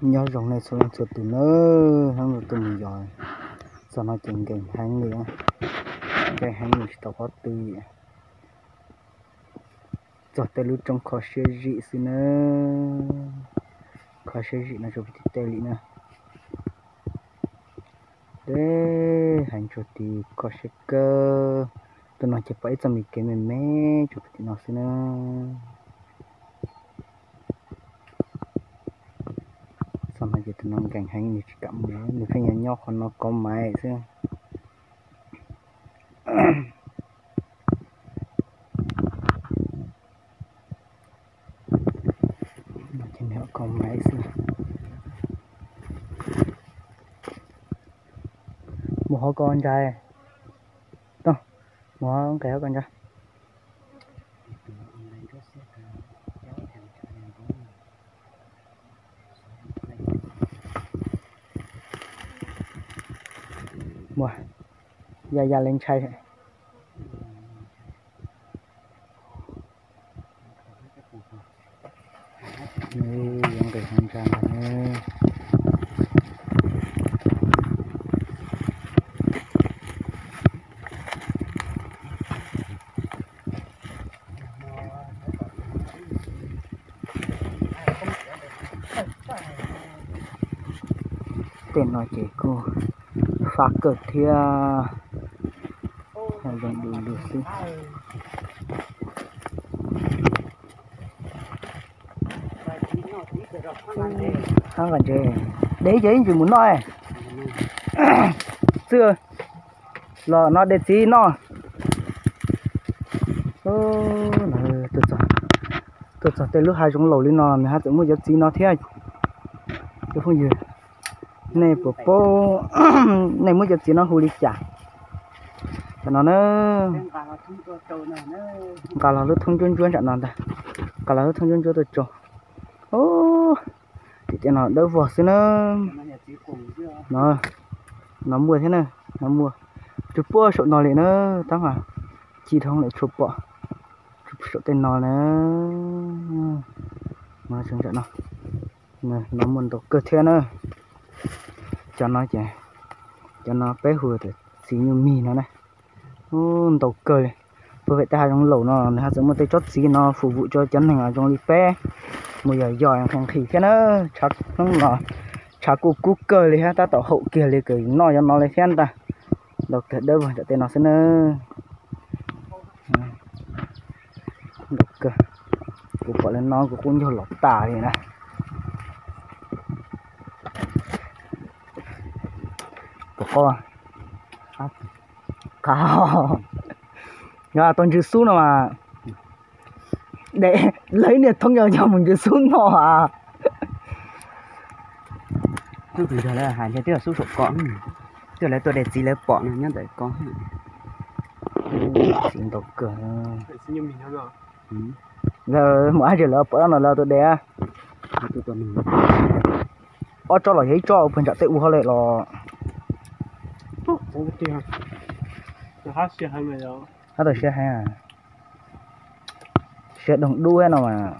Nyob zoo nej txhua leej txhua tus na, hnub no tuaj mus yos txog no ces nkees heev li, nkees heev li tsis tau qhov twg, txog tej lub roob kho siab zim xwb na, kho siab zim no tsuas pem tim tej li na. Deb heev tsuas tim kho siab kawg. Tus no ces pom ib txoj me kev me me tsuas pem tim no xwb na. Txog no ces tus no nkees heev nws tsis kam mus, nws pheej yog nyob qhov no kov maiv xwb. Mus hauv ko ntsa, mus nqes hauv ko ntsa. Ua, ya ya li ntshai. Nqis ntsa ntag. Tej no ces kuj fab kawg thiab, zoo du lug xwb. Hab nqas ntses, deb ces ib ntsis mus noj xwb. Los no de txiv noj. Tuaj txog tej lub hav zoov laus li no nws haj tseem muaj cov txiv no thiab. Cov phooj ywg, nej puas paub nej muab cov txiv no hu li cas? Cov no na, nqa los lub thoob ntsuab ntsuab nram no ntag, nqa los lub thoob ntsuab ntsuab tuaj tso. Tim tej no dawb vog xwb na. No muaj thiab na, no muaj tsuas puag saum no li na, tab mas ci dhau lawm tshua pom, tsuas saum tej no na. No, no muaj ntau kawg thiab na. Cov no ces, cov no peb hu tias txiv nyuj mis no na. Ntau kawg li. Puag pem tej hav zoov laus no nws haj tseem muaj tej tsob txiv no fum vum rau cov neeg zoo li peb mus yos yos nqhis nqhis thiab na. Tshav hnub no tshav kuj kub kawg li thiab, tab tom haum kiag li, kawm noj cov no li thiab ntag. Ntau kawg, dawb vog nram tej no xwb na. Ntau kawg, kuv pom li no kuv qub ncaug los tas li na. Pom qab, yog tau ntsws xub no mas, de lawv niag thoob yog yog mus ntsws xub no as. Tus yog lawv hais ntshe twb yog xub saum ko, twb yog lawv tuaj de txiv lawv pom no nyob ntawm ko. Txiv ntau kawg. Lawv mus ab tsi lawv pom no lawv tuaj de. Ob tsob los yog ib tsob puag ntsam tej ua hauj lwm los. Hab tau siab heev, siab doog dub no mas.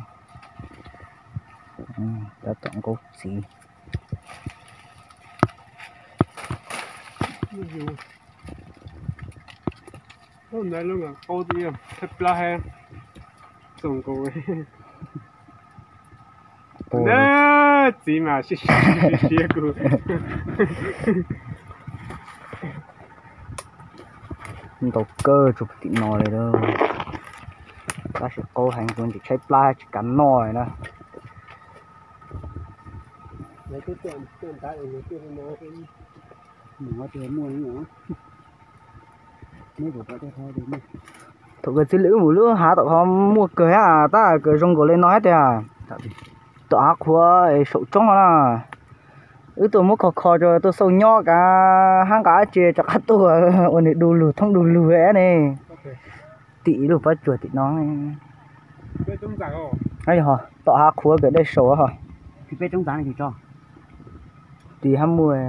Tab tom nkaub txiv. Txiv mas siab siab kuv. Ntau kawg tsuas tim no li lawm. Tab sis qaub heev kuv tsis tshaib plab tsis kav noj li na. Thaum kawg txiv lwm wb mus lub hav tom qhov muaj kawg thiab, tab kawg zoo nkaus li no thiab tiag. Tom hav qhuav saum roob no na, wb tuaj muab kho kho rau tuaj xauj nyob kav hab nqa dab tsi rov qab tuaj ua nws du lug thoob du lug ne. Tim lub pob tsuas tim no. Yog tom hav qhuav kawg dej saum ho. Tim hab muaj.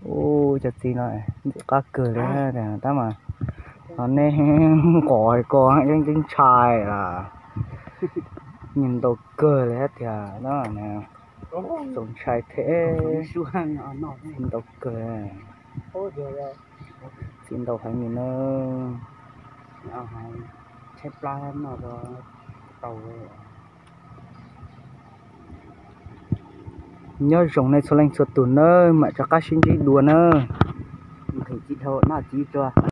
Ua cov txiv no ntxim qab kawg li tab mas Ho nej nqos ko yeej tib ntshai las, nyiam ntau kawg li thiab tiag na. Txaus ntshai thiab, txi ntau kawg, txi ntau heev li na. Nyob zoo nej txhua leej txhua tus nawb, mam rov qab sib ntsib dua nawb.